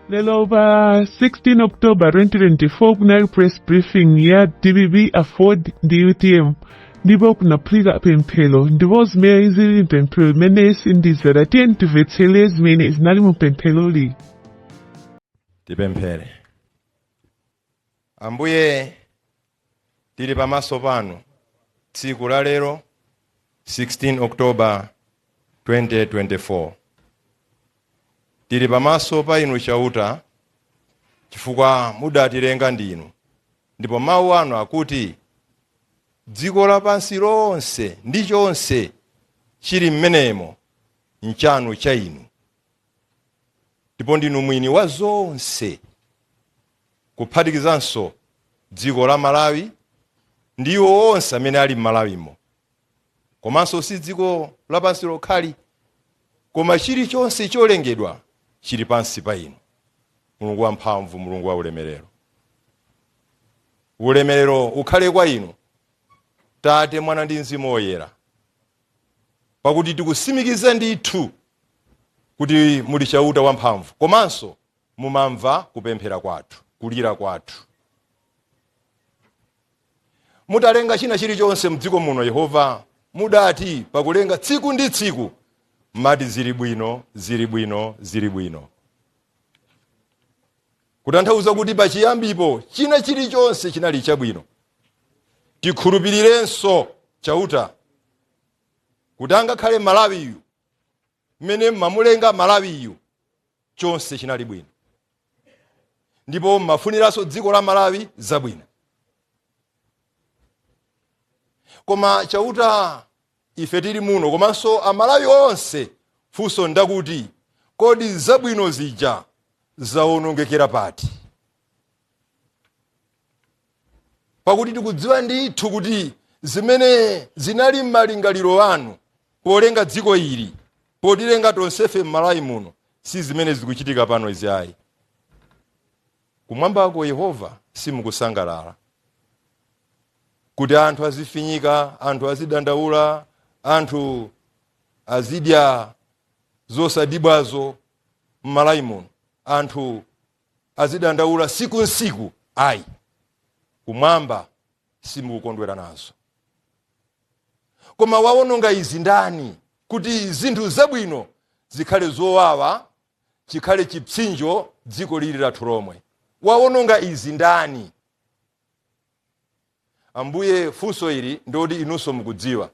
Lero pa 16 October 2024 kunali press briefing ya DPP, AFORD ndi UTM, ndipo kunaphulika pemphero, ndipo zimene zili mpemphero limene sindizera. Tiye timvetsere zimene zinali mu pempheroli. Tipemphere. Ambuye, tili pamaso panu tsiku la lero, 16 October 2024. Tili pamaso pa inu Chauta chifukwa mudatilenga ndinu, ndipo mawu anu akuti dziko lapansi lonse ndi chonse chili mmenemo nchanu cha inu, ndipo ndinu mwini wa zonse, kuphatikizanso dziko la Malawi ndi iwo onse amene ali m'Malawimo, komanso si dziko lapansi lokhali, koma chilichonse cholengedwa chili pansi pa inu. Mulungu wamphamvu, Mulungu wa ulemerero, ulemerero ukhale kwa inu, Tate, Mwana ndi Mzimu Woyera, pakuti tikusimikiza ndithu kuti muli Chauta wamphamvu, komanso mumamva kupemphera kwathu, kulira kwathu. Mutalenga china chilichonse mdziko muno, Yehova, mudati pakulenga tsiku ndi tsiku mati zili bwino, zili bwino, zili bwino, kutanthauza kuti pachiyambipo china chilichonse chinali chabwino. Tikhulupirirenso, Chauta, kuti angakhale Malawiyu, mmene mmamulenga Malawiyu, chonse chinali bwino, ndipo mmafuniranso dziko la Malawi zabwino. Koma Chauta, ife tili muno komanso Amalawi onse, funso ndakuti, kodi zabwino zija zawonongekera pati? Pakuti tikudziwa ndithu kuti zimene zinali m'malingaliro anu polenga dziko ili, potilenga tonsefe m'Malawi muno, si zimene zikuchitika pano izi ayi. Kumwambako, Yehova, simukusangalala kuti anthu azifinyika, anthu azidandaula, anthu azidya zosadibwazo m'Malawi muno, anthu azidandaula siku nsiku ayi. Kumwamba simukukondwera nazo. Koma wawononga izi ndani, kuti zinthu zabwino zikhale zowawa, chikhale chipsinjo dziko lili lathu lomwe? Wawononga izi ndani, Ambuye? Funso ili ndoti inunso mukudziwa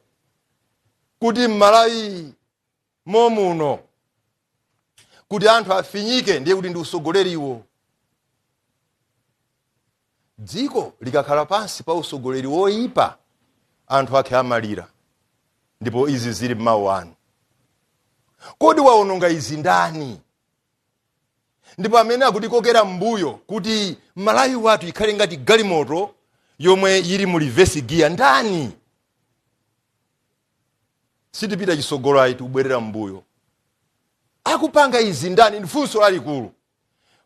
kuti m'Malawi momuno kuti anthu afinyike ndiye kuti ndi usogoleriwo. Dziko likakhala pansi pa usogoleri woyipa, anthu ake amalira, ndipo izi zili m'mawu anu. Kodi waononga izi ndani? Ndipo amene akutikokera m'mbuyo kuti Malawi wathu ikhale ngati galimoto yomwe yili mu reverse gear ndani? Sitipita chisogolo ayi, tikubwerera m'mbuyo. Akupanga izi ndani? Ndi funso lalikulu.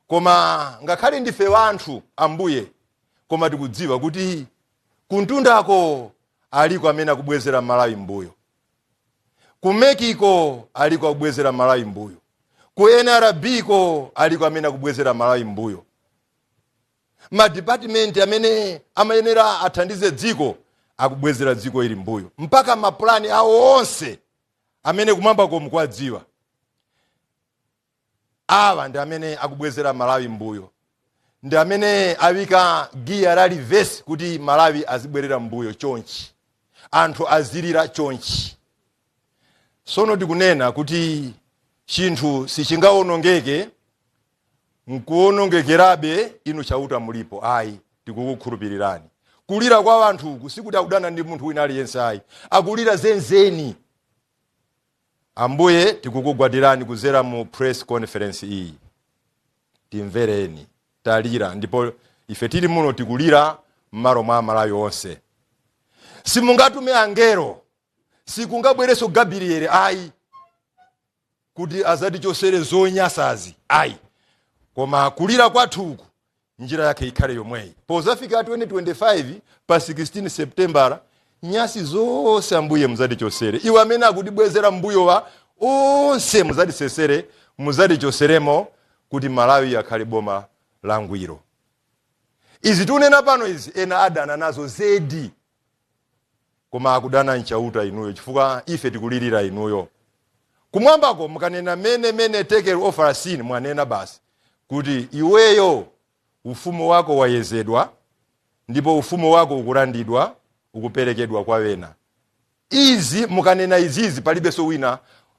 Koma ngakhale ndife wanthu, Ambuye, koma tikudziwa kuti kuntundako aliko amene akubwezera Malawi mbuyo, ku MEC ko aliko akubwezera Malawi mbuyo, ku NRB ko aliko amene akubwezera Malawi mbuyo, madipatimenti amene amayenera athandize dziko akubwezera dziko ili mbuyo, mpaka mapulani awo onse amene kumwamba komu kwadziwa. Awa ndi amene akubwezera Malawi mbuyo, ndi amene awika giya la reverse kuti Malawi azibwerera mbuyo chonchi, anthu azilira chonchi. Sono tikunena kuti chinthu sichingawonongeke nkuwonongekerabe inu Chauta mulipo ayi. Tikukukhulupirirani. Kulira kwa anthu sikuti akudana ndi munthu wina aliyense ayi, akulira zenzeni. Ambuye, tikukugwadirani kuzera mu press conference iyi. Timvereni, talira, ndipo ife tili muno tikulira m'malo mwa Amalawi onse. Simungatume angelo, sikungabwerenso Gabriel ayi kuti azatichosere zonyasazi ayi, koma kulira kwathuku njira yake ikhale yomweyi. Pozafika 2025 pa 16 Septembala, nyasi zonse, Ambuye, muzatichosere. Iwo amene akutibwezera mbuyowa onse muzatisesere, muzatichoseremo. kuti Malawi akhale boma langwiro. Izi tikunena pano izi ena adana nazo zedi, koma akudana nchauta inuyo, chifukwa ife tikulirira inuyo kumwambako. Mukanena mene mene tekel ofarasini, mwanena basi kuti iweyo ufumu wako wayezedwa, ndipo ufumu wako ukulandidwa, ukuperekedwa kwa wena. Izi mukanena izizi, palibenso wina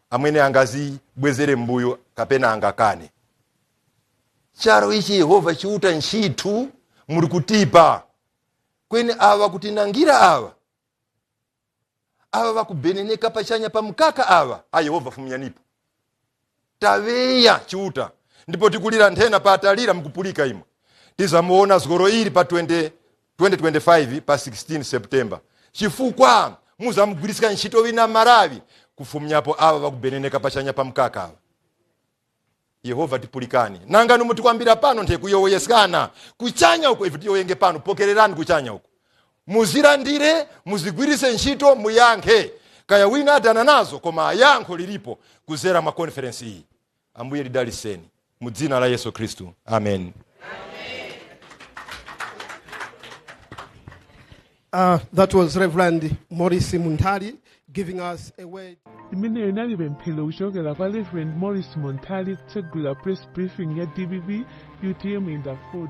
amene angazibwezere mbuyo kapena angakane. Charo ichi Yehova chiuta ntchithu muli kutipa kweni awa kutinangira awa, awa vakubeneneka pachanya pa mkaka awa. A Yehova, fumyanipo taweya chiuta, ndipo tikulira nthena patalira mukupulika imwe. Tizamuona zgoro ili pa 20, 2025 pa 16 September, chifukwa muzamugwirisika ntchito wina Malawi kufumyapo awa vakubeneneka pachanya pa mkaka awa. Yehova, tipulikani nangani mutikwambira pano nthe kuyowoyeskana kuchanya uko, ife tiyoyenge pano. Pokererani kuchanya uko, muzilandire, muzigwirise ntchito, muyankhe. Kaya wina adana nazo, koma yankho lilipo kuzera mwa conference iyi. Ambuye lidaliseni mu dzina la Yesu Khristu, amen. That was Reverend Maurice Muntali giving us a word. Imeneyo inali pemphero kuchokera kwa Reverend Maurice Muntali kutsegula press briefing ya DPP, UTM and AFORD.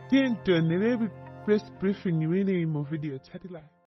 Tiye tionere press briefing imeneyi mu video yotsatirayi.